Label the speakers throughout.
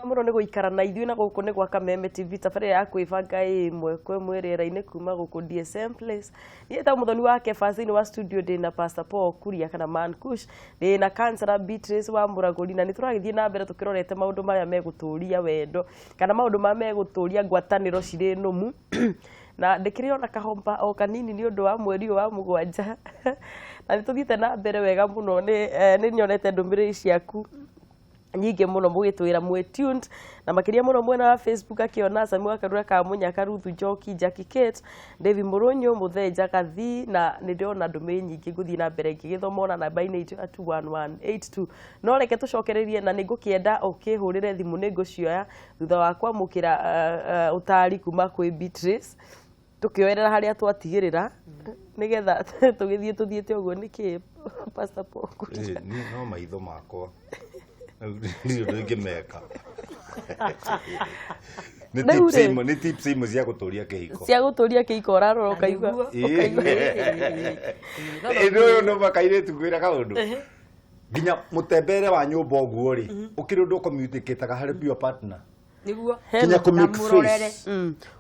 Speaker 1: Mũno nĩ gũikara na ithuĩ na gũkũ nĩ gwa Kameme TV, tabarĩra ya kwĩbanga ĩ ĩmwe kwa ĩmwe rĩera-inĩ kuma gũkũ DSM Place. Niĩ ta mũthoni wa Kebas thĩinĩ wa studio ndĩ na Pastor Paul Kuria kana Man Kush, ndĩ na Counselor Beatrice wa Mũragũri, na nĩ tũragĩthiĩ na mbere tũkĩrorete maũndũ marĩa megũtũria wendo kana maũndũ marĩa megũtũria ngwatanĩro cirĩ nũmu. Na ndĩkĩrĩ ona kahomba o kanini nĩ ũndũ wa mweri ũyũ wa mũgwanja, na nĩ tũthiĩte na mbere wega mũno. Nĩ nyonete ndũmĩrĩri ciaku nyingĩ mũno mũgĩtwĩra mwĩ tuned, na makĩria mũno mwena wa Facebook, akĩona Sami wa Karura ka Mũnyaka, Ruthu Njoki, Jackie Kate, David Mũrũnyũ, Mũthee Jagathi, na nĩ ndĩrona ndũmĩrĩri nyingĩ ngũthiĩ na mbere ngĩgĩthoma ona namba-inĩ itũ ya 21182. No reke tũcokererie, na nĩ ngũkĩenda ũkĩhũrĩre thimũ, nĩ ngũcioya thutha wa kwamũkĩra ũtari kuma kwĩ Beatrice, tũkĩoerera harĩa twatigĩrĩra nĩgetha tũgĩthiĩ tũthiĩte ũguo. Nĩkĩ, Pastor Paul Kuria?
Speaker 2: Niĩ no maitho makwa. Rĩu ndirĩ ũndũ ingĩmeka. Nĩ
Speaker 1: Rĩu
Speaker 2: tips
Speaker 1: rĩ.
Speaker 2: imwe, nĩ tips imwe cia gũtũria kĩhiko.
Speaker 1: Cia gũtũria kĩhiko, ũrarora ũkaigua.
Speaker 3: Nĩguo.
Speaker 1: Ũkaigua.
Speaker 2: Ĩ, nĩ ũyũ nĩ makairĩtu ngwĩra kaũndũ, nginya mũtembere wa nyũmba ũguo rĩ, ũkĩrĩ ũndũ ũcommunicataga harĩ your partner.
Speaker 3: Nĩguo.
Speaker 2: Kinya kũ make
Speaker 3: Kamũrorere.
Speaker 2: face.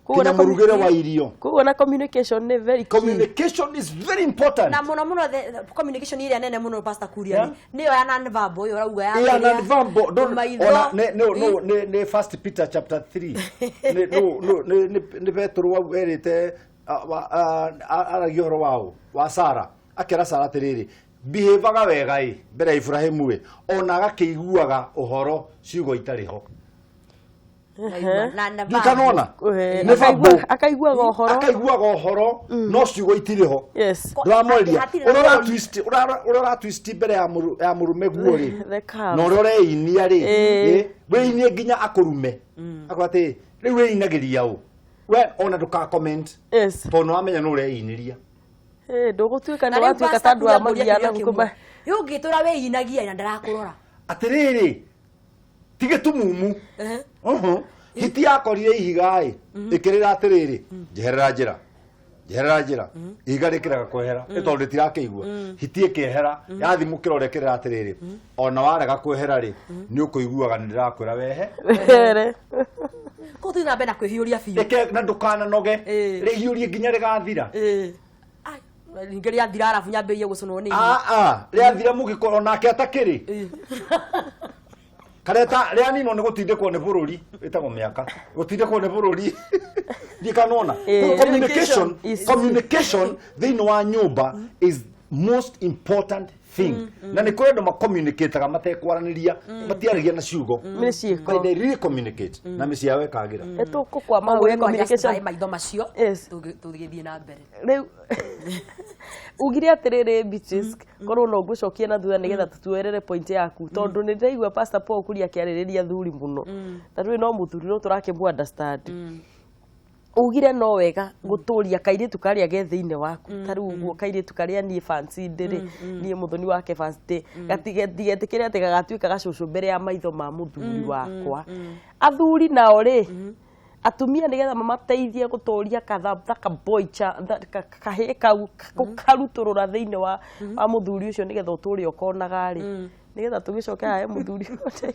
Speaker 1: Koguo
Speaker 2: Kinya
Speaker 1: na
Speaker 2: mũrugĩre wa irio.
Speaker 1: Koguo na communication nĩ very key.
Speaker 2: Communication is very important.
Speaker 3: Na mũno mũno communication ĩrĩa nene mũno, Pastor Kuria, nĩyo ya non-verbal ĩyo ũrauga ya
Speaker 2: Yeah,
Speaker 3: kũrĩa,
Speaker 2: non-verbal.
Speaker 3: maitho.
Speaker 2: Ona nĩ no nĩ First Peter chapter 3, nĩ no no nĩ Petero werĩte aragia ũhoro wao wa Sara, akĩra Sara atĩrĩrĩ, behaveaga wega ĩ mbere ya Ibrahimu ĩ, ona agakĩiguaga ũhoro ciugo itarĩ ho.
Speaker 3: Na
Speaker 2: Ndikanona.
Speaker 1: Ehe,
Speaker 2: Nĩ verbal.
Speaker 1: Akaiguaga ũhoro.
Speaker 2: Akaiguaga ũhoro no ciugo itirĩ ho. Ndũramwarĩria.
Speaker 3: Hatirĩ na
Speaker 2: ũrĩa ũra
Speaker 3: bũrũri.
Speaker 2: Twist ũrĩa ũra twist mbere ya mũrũme guo rĩ,
Speaker 1: The curves.
Speaker 2: na ũrĩa ũreinia rĩ, wĩinie nginya akũrume, akwĩra atĩ rĩu wĩinagĩria ũ we, ona ndũka comment, tondũ nĩwamenya nĩ ũreinĩria.
Speaker 1: Ndũgũtuĩka
Speaker 3: Na
Speaker 1: nĩ
Speaker 3: rĩu
Speaker 1: watuĩka
Speaker 3: Pastor
Speaker 1: ta andũ a
Speaker 3: Kuria ngũria
Speaker 1: magiana
Speaker 3: kĩũria
Speaker 1: gũkũ
Speaker 3: kĩmwe. Rĩu ũngĩtũra wĩinagia na ndarakũrora?
Speaker 2: Atĩrĩrĩ, ti gĩtumumu. Hiti yakorire ihiga ĩ, ĩkĩrĩra atĩrĩrĩ, njeherera njĩra, njeherera njĩra. Ihiga rĩkĩrega kwehera nĩ tondũ rĩtirakĩigua. Hiti ĩkĩehera, yathi mũkĩra ũrĩa ĩkĩrĩra atĩrĩrĩ, ona warega kwehera rĩ, nĩ ũkũiguaga nĩ ndĩrakwĩra wehe.
Speaker 1: Wehere.
Speaker 3: Kũu tũthiĩ na mbere na kwĩhiũria biũ.
Speaker 2: Ĩke na ndũkananoge. Rĩhiũrie nginya rĩgathira.
Speaker 3: Ai, ningĩ rĩathira arabu nyambĩrĩrie gũcũnwo nĩ irio.
Speaker 2: Aa, rĩathira mũgĩkorwo nake atakĩrĩ kareta rĩaninwo nĩ gũtindĩkwo nĩ bũrũri, ĩtagwo mĩaka gũtindĩkwo nĩ bũrũri, ndikanona. Communication, communication thĩinĩ wa nyũmba is most important thing, na nĩ kũrĩ andũ macommunicataga matekwaranĩria, matiaragia na ciugo,
Speaker 1: Nĩ ciĩko.
Speaker 2: but they really communicate na mĩciĩ yao ĩkagĩra.
Speaker 1: Nĩ tũkũkwama
Speaker 3: Koguo
Speaker 1: hau
Speaker 3: no
Speaker 1: communication.
Speaker 3: justify maitho macio. Tũgĩthiĩ na mbere.
Speaker 1: Rĩu ugire atĩrĩrĩ, Beatrice, korwo no ngũcokia na thutha nĩgetha tũtuerere point yaku, tondũ nĩ ndĩraigua Pastor Paul Kuria akĩarĩrĩria athuri mũno, na ndũĩ no mũthuri no tũrakĩmũ understand. Ugire no wega gũtũria kairĩtu karĩa ge thĩinĩ waku, ta rĩu ũguo kairĩtu karĩa niĩ fancy ndĩrĩ niĩ mũthoni wake fancy gatigetĩkĩre atĩ gagatuĩka gacũcũ mbere ya maitho ma mũthuri wakwa. Athuri nao rĩ, atumia nĩgetha mamateithie gũtũria katha boy kahĩĩ kau, gũkarutũrũra thĩinĩ wa mũthuri ũcio nĩgetha ũtũre ũkonaga rĩ, nĩgetha tũgĩcoke hahe mũthuri ũcio.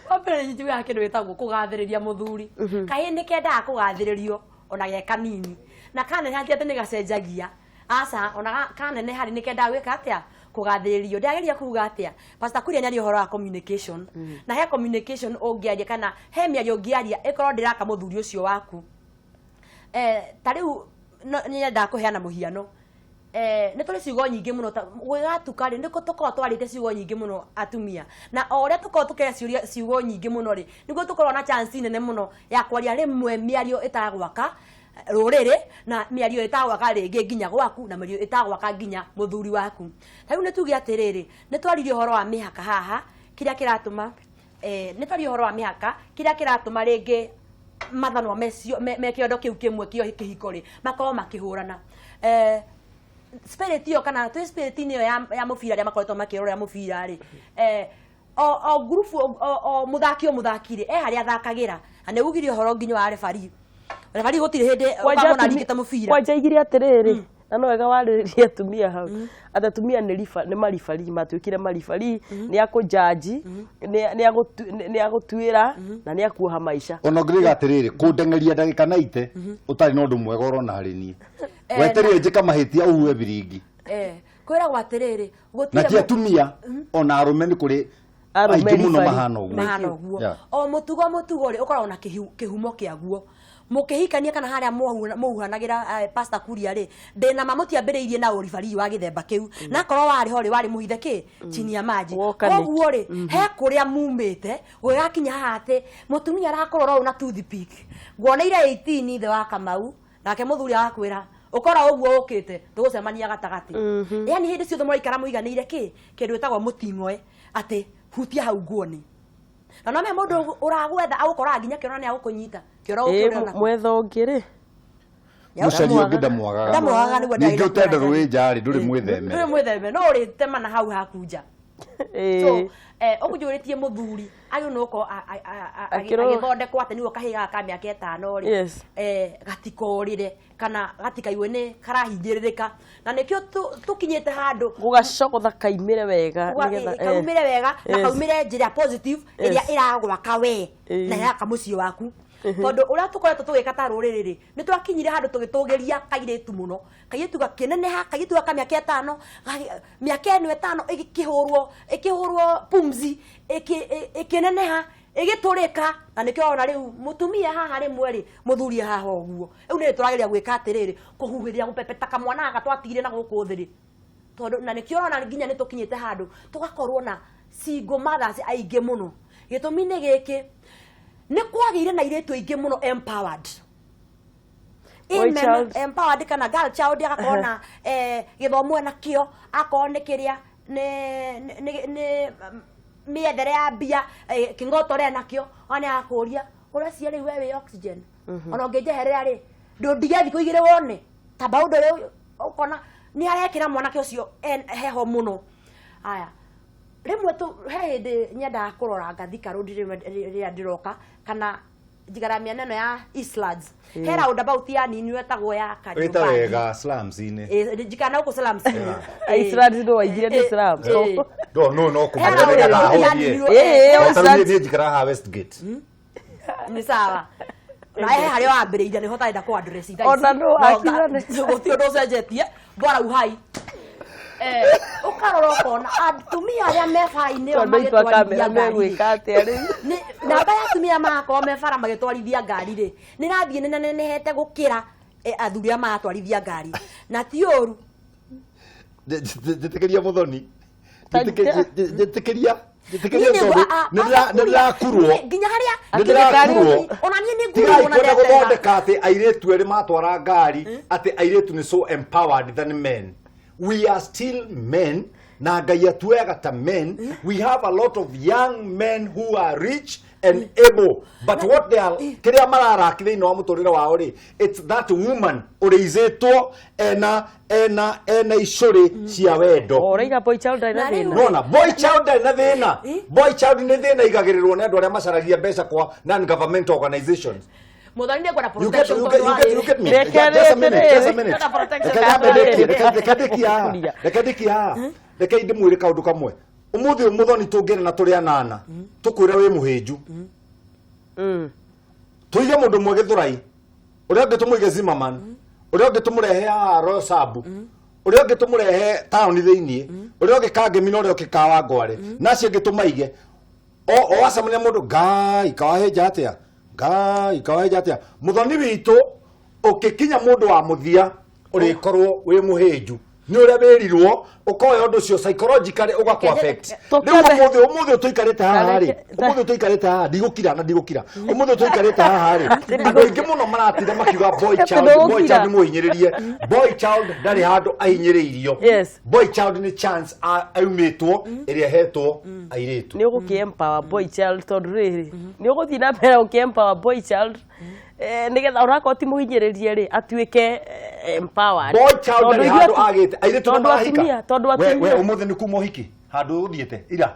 Speaker 3: Wa mbere nĩ njugaga kĩndũ gĩtagwo kũgathĩrĩria mũthuri. Kahĩĩ nĩ kendaga kũgathĩrĩrio ona ge kanini, na kaneneha ti atĩ nĩ gacenjagia, aca, ona kaneneha rĩ, nĩ kendaga gwĩka atĩa? Kũgathĩrĩrio. Ndĩrageria kuga atĩa? Pastor Kuria nĩaria ũhoro wa communication, na he communication ũngĩaria kana he mĩario ũngĩaria ĩkorwo ndĩraka mũthuri ũcio waku. Ta rĩu nĩ nyendaga kũheana mũhiano. Nĩ tũrĩ ciugo nyingĩ mũno, ta gwĩgatuka rĩ, nĩkũ tũkoragwo twarĩte ciugo nyingĩ mũno atumia, na o ũrĩa tũkoragwo tũkĩaria ciugo nyingĩ mũno rĩ, nĩguo tũkoragwo na chance nene mũno ya kwaria rĩmwe mĩario ĩtagwaka rũrĩrĩ, na mĩario ĩtagwaka rĩngĩ nginya gwaku, na mĩario ĩtagwaka nginya mũthuri waku. Ta rĩu nĩ tuge atĩrĩrĩ, nĩ twaririe ũhoro wa mĩhaka haha, kĩrĩa kĩratũma nĩ twaria ũhoro wa mĩhaka, kĩrĩa kĩratũma rĩngĩ mathanwa me kĩondo kĩu kĩmwe kĩo kĩhiko rĩ, makorwo makĩhũrana spirit ĩyo, kana twĩ spirit-inĩ ĩyo ya mũbira, arĩa makoretwo makĩrorera mũbira rĩ, o group, o mũthaki, o mũthaki rĩ, e harĩa athakagĩra, na nĩ ugire ũhoro nginya wa referee. Referee gũtirĩ hĩndĩ ũkamona aringĩte mũbira.
Speaker 1: Kwanja igire atĩrĩrĩ, Na no wega warĩrĩria atumia hau, atĩ atumia nĩ maribari, matuĩkire maribari, nĩ akũjaji, nĩ agũtuĩra na nĩ akuoha maica.
Speaker 2: Ona ũngĩrĩga atĩrĩrĩ, kũndeng'eria ndagĩka 90 ũtarĩ na ũndũ mwega ũrona harĩ niĩ, weterere njĩka mahĩtia ũhuhe biringi.
Speaker 3: Kwĩragwo atĩrĩrĩ,
Speaker 2: Na
Speaker 3: gũtirĩ
Speaker 2: ti atumia, ona arũme nĩ kũrĩ
Speaker 1: Arũme
Speaker 2: aingĩ mũno
Speaker 1: ribari.
Speaker 2: mahana ũguo.
Speaker 3: Mahana ũguo. O mũtugo rĩ ũkoragwo na kĩhumo kĩaguo. Mũkĩhikania kana harĩa mũhuhanagĩra, Pastor Kuria rĩ, ndĩna ma mũtiambĩrĩirie na ũribari wa gĩthemba kĩu, na korwo warĩ ho rĩ, warĩ mũhithe kĩ chini ya maji.
Speaker 1: Woka nĩkĩ?
Speaker 3: Koguo rĩ, he kũrĩa mumĩte gũgĩgakinya haha atĩ mũtumia arakũrora ũũ na toothpick, nguoneire 18 thĩ wa Kamau, nake mũthuri agakwĩra ũkora ũguo ũkĩte tũgũcemania gatagatĩ. Yani hĩndĩ ciothe mũraikara mũiganĩire kĩ kĩndũ gĩtagwo mũting'oe, atĩ hutia hau nguoni, na no me mũndũ ũragwetha agũkoraga nginya kĩoro nĩ agũkũnyita kĩoro ũkĩũrĩra nakũ.
Speaker 1: Mwetha ũngĩ rĩ.
Speaker 2: Mũcari ũngĩ ndamwagaga.
Speaker 3: Ndamwagaga nĩguo.
Speaker 2: Ningĩ
Speaker 3: Ndagĩrĩire.
Speaker 2: ũtende rũĩ nja rĩ, ndũrĩ
Speaker 3: Ndũrĩ
Speaker 2: mwĩtheme.
Speaker 3: mwĩtheme, no ũrĩtema na hau haku nja. So ũkũnjũrĩtie mũthuri agĩrĩirwo nĩ gũkorwo agĩthondekwo atĩ nĩguo kahĩĩ gaka ka mĩaka 5 rĩ, gatikorĩre kana gatikaigue nĩ karahinyĩrĩrĩka, na nĩkĩo tũkinyĩte handũ
Speaker 1: gũgacogotha kaimĩre wega nĩgetha,
Speaker 3: kaumĩre wega na kaumĩre njĩra positive ĩrĩa ĩragwaka we na ĩraka mũciĩ waku, tondũ ũrĩa tũkoretwo tũgĩka ta rũrĩrĩ rĩ, nĩ twakinyire handũ tũgĩtũgĩria kairĩtu mũno, kairĩtu gakĩneneha, kairĩtu gaka mĩaka 5, mĩaka ĩno 5 ĩkĩhũrwo pumzi, ĩkĩneneha, ĩgĩtũrĩka, na nĩkĩo ona rĩu mũtumia haha rĩmwe rĩ, mũthuri haha ũguo. Rĩu nĩ tũrageria gwĩka atĩrĩrĩ, kũhuhĩrĩra, gũpepeta kamwana gaka twatigire na gũkũ thĩ rĩ, tondũ na nĩkĩo ũrona nginya nĩ tũkinyĩte handũ tũgakorwo na single mothers aingĩ mũno. Gĩtũmi nĩ gĩkĩ, nĩ kwagĩire na airĩtu aingĩ mũno empowered.
Speaker 1: Boy
Speaker 3: Ĩ mena
Speaker 1: child.
Speaker 3: Empowered kana girl child, agakorwo na gĩthomo enakĩo, akorwo nĩ kĩrĩa nĩ mĩethere ya mbia, kĩng'otore enakĩo, ona nĩ agakũria ũracia rĩu we wĩ oxygen, ona ũngĩnjeherera rĩ, ndũndige thikũ 2 wone ta boundary ũyũ, ũkona nĩ arekĩra mwanake ũcio heho mũno. Aya, rĩmwe he hĩndĩ nyendaga kũrora Ngathika Road rĩmwe rĩrĩa ndĩroka kana njikara mĩena ĩno ya Eastlands, he roundabout ya nini wetagwo ya
Speaker 2: Wĩta
Speaker 3: Kariobangi.
Speaker 2: wega slums-inĩ.
Speaker 3: Njikara na gũkũ slums-inĩ.
Speaker 1: Iceland no waigire nĩ slums.
Speaker 2: No no no
Speaker 3: He
Speaker 2: kũmenya
Speaker 3: roundabout
Speaker 2: nĩgetha
Speaker 3: ya
Speaker 2: ahũthie.
Speaker 3: ninirwo,
Speaker 2: O ta rĩu
Speaker 1: Iceland.
Speaker 2: niĩ njikaraga haha Westgate.
Speaker 3: Nĩ sawa, na he harĩa wambĩrĩirie nĩho tarenda kũ address thaa ici.
Speaker 1: Ona no akiuga
Speaker 3: Gũtirĩ ũndũ ũcenjetie, bora uhai. Ũkarora ũkona atumia arĩa me bara-inĩ ĩyo
Speaker 1: Tondũ itwa
Speaker 3: magĩtwarithia
Speaker 1: kamera
Speaker 3: ngari rĩ,
Speaker 1: megwĩka atĩa rĩu?
Speaker 3: Nĩ namba ya atumia magakorwo me bara magĩtwarithia ngari rĩ, nĩ rathiĩ nenenehete gũkĩra athuri arĩa maratwarithia ngari, na ti ũru.
Speaker 2: Njĩtĩkĩria mũthoni. Njĩtĩkĩria, njĩtĩkĩria,
Speaker 3: Niĩ nĩ
Speaker 2: tondũ nĩ ndĩrakurwo.
Speaker 3: Nginya harĩa
Speaker 2: Nĩ ndĩrakurwo.
Speaker 3: Ona niĩ nĩ
Speaker 2: Tigai
Speaker 3: ngurwo na
Speaker 2: kwenda
Speaker 3: ndeterera.
Speaker 2: gũthondeka atĩ airĩtu erĩ matwara ngari, atĩ airĩtu nĩ so empowered than men. We are still men, na Ngai atuoyaga ta men. We have a lot of young men who are rich and able, but what they are, kĩrĩa mararaki thĩinĩ wa mũtũrĩre wao rĩ, it's that woman ũrĩizĩtwo ena icũrĩ cia wendo.
Speaker 1: Ũraiga boy child ndarĩ na
Speaker 3: Na rĩu-
Speaker 1: thĩna.
Speaker 2: Nona boy child ndarĩ na thĩna. Boy child nĩ thĩna igagĩrĩrwo nĩ andũ arĩa macaragia mbeca kwa non governmental organizations.
Speaker 3: Mũthoni, nĩ ngwenda
Speaker 2: You get,
Speaker 3: protection
Speaker 2: you get,
Speaker 3: tondũ
Speaker 2: you get, you get me.
Speaker 1: Reke
Speaker 2: Just a minute, just a minute.
Speaker 3: Kwenda protection.
Speaker 2: Reke nyambe ndĩkie, reke ndĩkie haha. Reke ndĩkie haha. Reke ndĩmwĩre kaũndũ kamwe. Ũmũthĩ ũyũ mũthoni tũngĩra na tũrĩ anana, tũkwĩre wĩ mũhĩnju. Tũige mũndũ ũmwe Gĩthũrai, ũrĩa ũngĩ tũmũige Zimmerman, ũrĩa ũngĩ tũmũrehe haha Roysambu, ũrĩa ũngĩ tũmũrehe taũni thĩiniĩ, ũrĩa ũngĩ Kangemi na ũrĩa ũngĩ Kawangware, na acio angĩ tũmaige o wacemania mũndũ ngai kawahĩnja atĩa, ngai kawahĩnja atĩa. Mũthoni witũ, ũkĩkinya mũndũ wa mũthia ũrĩkorwo wĩ mũhĩnju nĩ ũrĩa wĩrirwo, ũkoya ũndũ ũcio psychologically ũgakũ affect. Rĩu ũmũthĩ ũyũ tũikarĩte haha rĩ, ũmũthĩ ũyũ tũikarĩte haha, ndigũkira na ndigũkira. Ũmũthĩ ũyũ tũikarĩte haha rĩ, andũ aingĩ mũno maratinda makiuga boy child, boy child nĩ mũhinyĩrĩrie. Boy child ndarĩ handũ ahinyĩrĩirio. Boy child nĩ chance aumĩtwo ĩrĩa ĩhetwo airĩtu.
Speaker 1: Nĩ ũgũkĩ empower boy child, tondũ rĩrĩ nĩ ũgũthiĩ na mbere ũkĩ empower boy child, nĩgetha onakorwo ti mũhinyĩrĩrie rĩ, atuĩke empowered.
Speaker 2: Boy child
Speaker 1: Tondũ
Speaker 2: ndarĩ
Speaker 1: ithuĩ
Speaker 2: handũ agĩte airĩtu nĩ
Speaker 1: tondũ
Speaker 2: marahika.
Speaker 1: atumia, tondũ
Speaker 2: We
Speaker 1: atumia
Speaker 2: ũmũthĩ nĩ kuma ũhiki handũ ũthiĩte ira.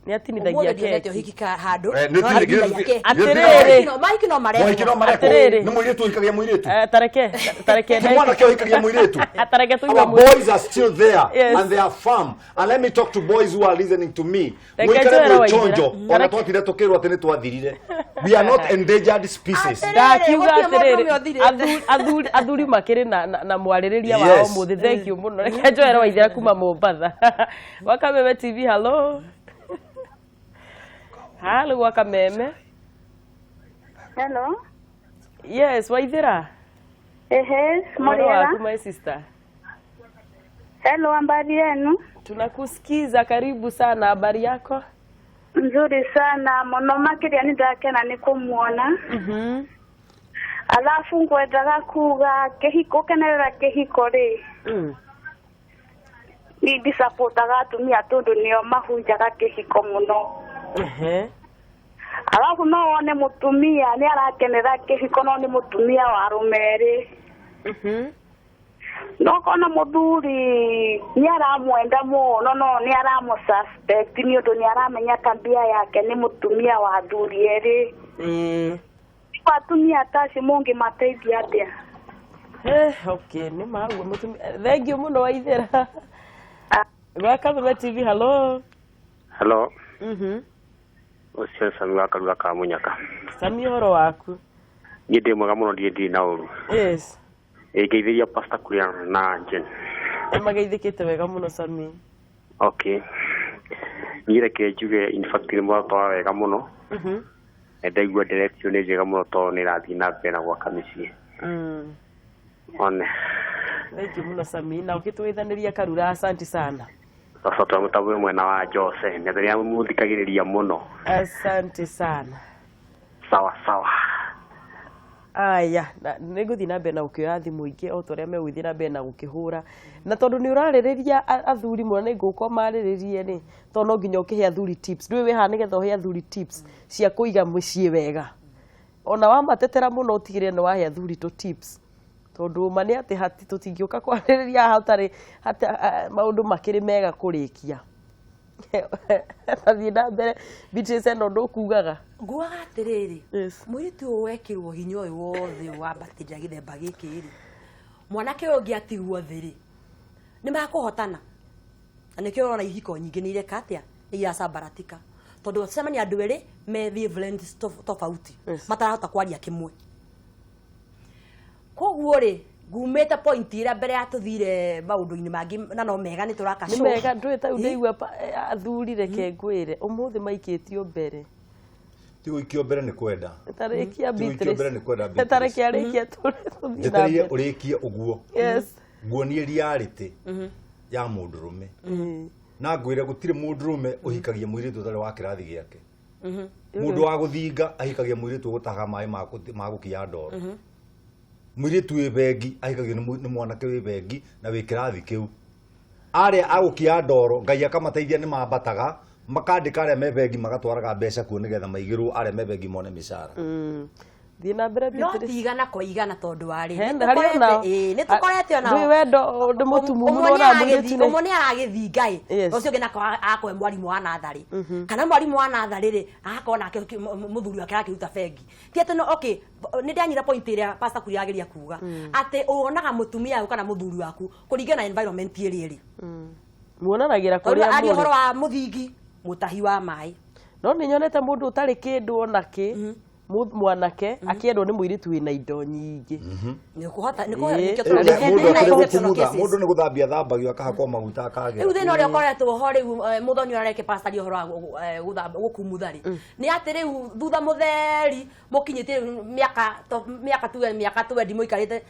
Speaker 1: Nĩ atinithagia
Speaker 3: Ũmũthĩ ndionete
Speaker 1: keki.
Speaker 3: ũhiki ka handũ
Speaker 2: Eh, nĩ
Speaker 3: no
Speaker 2: tini-
Speaker 3: atinithagia
Speaker 2: nĩ-
Speaker 3: keki.
Speaker 1: Atĩrĩrĩ.
Speaker 3: Mahiki no marekwo.
Speaker 2: Mohiki no marekwo.
Speaker 1: Atĩrĩrĩ.
Speaker 2: Nĩ mũirĩtu ũhikagia mũirĩtu.
Speaker 1: Eh, tareke tareke
Speaker 2: Ti mwanake ũhikagia mũirĩtu.
Speaker 1: Tareke tuigue
Speaker 2: Our
Speaker 1: mũirĩtu.
Speaker 2: boys are still there
Speaker 1: Yes.
Speaker 2: and they are firm. And let me talk to boys who are listening to me.
Speaker 1: Reke
Speaker 2: Mũikare
Speaker 1: njũere
Speaker 2: mwĩ
Speaker 1: Waithera.
Speaker 2: chonjo ona twatire tũkĩrwo atĩ nĩ twathirire. We are not endangered species.
Speaker 3: Atĩrĩrĩ,
Speaker 1: Ndakiuga
Speaker 3: gũtirĩ mũndũ
Speaker 1: atĩrĩrĩ,
Speaker 3: ũmwe ũthirĩte.
Speaker 1: athuri makĩrĩ na mwarĩrĩria wao
Speaker 2: Yes.
Speaker 1: ũmũthĩ. Thank you mũno. Reke njoere Waithera kuma Mombatha. Gwa Kameme TV, hello. Halo gwa Kameme.
Speaker 4: Hello.
Speaker 1: Yes, Waithera.
Speaker 4: Ehe,
Speaker 1: Ũhoro
Speaker 4: Moriera.
Speaker 1: waku my sister?
Speaker 4: Hello, habari yenu?
Speaker 1: Tunakusikiza, karibu sana. Habari yako?
Speaker 4: Nzuri sana muno makiria nindakena ni kumuona. Alafu ngwendaga kuga kihiko kenerera kihiko ri ni ndisaputaga atumia tondu nio mahunjaga kihiko muno. Alafu no wone mutumia ni arakenera kihiko no ni mutumia wa arume eri. No kona muthuri ni aramwenda muno no ni aramususpect ni undu ni aramenya tabia yake ni mutumia wa athuri eri. Atumia ta acio mungimateithia atia?
Speaker 1: Okay, nĩ maguo mũtumia. Thank you mũno Waithera. Gwa Kameme TV, hello.
Speaker 5: Hello. Ũcio nĩ Sami wa Karura ka Mũnyaka.
Speaker 1: Sami, ũhoro waku?
Speaker 5: Niĩ ndĩ mwega mũno, ndirĩ ndirĩ na ũru.
Speaker 1: Yes.
Speaker 5: Ĩ ngeithĩria Pastor Kuria na Jen.
Speaker 1: Nĩ mageithĩkĩte wega mũno Sami.
Speaker 5: Okay. Niĩ reke njuge in fact nĩ mwatwara wega mũno. Na ndaigua nderetio nĩ njega mũno tondũ nĩ ĩrathiĩ na mbere na gwaka mĩciĩ. One.
Speaker 1: Thank you mũno Sami, na ũkĩtũĩthanĩria Karura, asante sana.
Speaker 5: Sasa twamũtabwe mwena wa Jose. Na rĩrĩa mũthikagĩrĩria mũno.
Speaker 1: Asante sana.
Speaker 5: Sawa sawa.
Speaker 1: Aya, nĩ ngũthiĩ na mbere na gũkĩoya thimũ ingĩ o ta ũrĩa megũgĩthiĩ na mbere na gũkĩhũra, na tondũ nĩ ũrarĩrĩria athuri mũno nĩ ngũka marĩrĩrie rĩ, tondũ no nginya ũkĩhe athuri tips. Ndũĩ wĩ haha nĩgetha ũhe athuri tips cia kũiga mũciĩ wega. Ona wamatetera mũno ũtigĩrĩre nĩ wahe athuri tũ tips, tondũ ma nĩ atĩ hati tũtingĩũka kwarĩrĩria haha ũtarĩ maũndũ makĩrĩ mega kũrĩkia. Tathiĩ na mbere Beatrice, eno ndũkugaga.
Speaker 3: Nguaga atĩrĩrĩ,
Speaker 1: Yes.
Speaker 3: mũirĩtu ũyũ wekĩrwo hinya ũyũ wothe wambatĩrĩra gĩthemba gĩkĩ rĩ, mwanake ũyũ ũngĩ atigwo thĩ rĩ, nĩ makũhotana, na nĩkĩo ũrona ihiko nyingĩ nĩ ireka atĩa, nĩ iracambaratika, tondũ cemania andũ erĩ me wavelengths tofauti.
Speaker 1: Yes.
Speaker 3: Matarahota kwaria kĩmwe. Koguo rĩ, ngumĩte point ĩrĩa mbere ya tũthire maũndũ-inĩ mangĩ, na no mega nĩ tũraka
Speaker 1: Nĩ
Speaker 3: show.
Speaker 1: mega ndũĩ ta ndaigua athuri, reke ngwĩre ũmũthĩ maikĩtio mbere.
Speaker 2: Ti gũikio mbere nĩ kwenda.
Speaker 1: Tarĩkia.
Speaker 2: Ti gũikio mbere nĩ kwenda, Beatrice.
Speaker 1: Tarĩkia arĩkia tũthiĩ na
Speaker 2: Njetereire
Speaker 1: mbere.
Speaker 2: ũrĩkie ũguo.
Speaker 1: Yes.
Speaker 2: Nguonie reality ya mũndũrũme. Na ngwĩre gũtirĩ mũndũrũme ũhikagia mũirĩtu ũtarĩ wa kĩrathi gĩake. Mũndũ wa gũthinga ahikagia mũirĩtu ũgũtaha maĩ ma gũkia ndoro. Mũirĩtu wĩ bengi ahikagio nĩ mwanake wĩ bengi na wĩ kĩrathi kĩu. Arĩa a gũkia ndoro Ngai akamateithia nĩ mambataga makandĩka arĩa me bengi magatwaraga mbeca kuo nĩgetha maigĩrwo arĩa me bengi mone mĩcara.
Speaker 1: Thiĩ na mbere
Speaker 3: No
Speaker 1: Beatrice.
Speaker 3: ti igana kwa igana, tondũ warĩ
Speaker 1: Hena harĩ onao.
Speaker 3: nĩ tũkorete onao.
Speaker 1: Ndũĩ wendo ũndũ mũtumumu
Speaker 3: Ũmwe nĩ
Speaker 1: nona mũirĩtu
Speaker 3: ũmwe nĩ aragĩthinga ĩ,
Speaker 1: Yes.
Speaker 3: ũcio ũngĩ nako akoe mwarimũ wa natharĩ, kana mwarimũ wa natharĩ rĩ, agakorwo nake mũthuri wake arakĩruta bengi. Ti atĩ no okay, nĩ ndanyita point ĩrĩa Pastor Kuria ageria kuga atĩ ũonaga mũtumia waku kana mũthuri waku kũringana na environment ĩrĩa ĩrĩ.
Speaker 1: Muonanagĩra
Speaker 3: Tondũ
Speaker 1: kũrĩa
Speaker 3: aria ũhoro
Speaker 1: mũrĩ.
Speaker 3: wa mũthingi mũtahi wa maĩ.
Speaker 1: No nĩ nyonete mũndũ ũtarĩ kĩndũ ona kĩ, mwanake akĩendwo nĩ mũirĩtu wĩna indo nyingĩ.
Speaker 3: Nĩ ũkũhota nĩ
Speaker 1: Ĩĩ.
Speaker 3: nĩkĩo
Speaker 2: Mũndũ
Speaker 3: tũrona
Speaker 2: akĩrĩ
Speaker 3: exceptional
Speaker 2: gũkumutha
Speaker 3: cases.
Speaker 2: mũndũ nĩ gũthambia athambagio akahakwo maguta akagĩra.
Speaker 3: Rĩu thĩna ũrĩa ũkoretwo ho rĩu, mũthoni ũrareke pastor ũhoro wa gũkumutha rĩ, nĩ atĩ rĩu thutha mũtheri mũkinyĩtie rĩu mĩaka tuge mĩaka twendi mũikarĩte,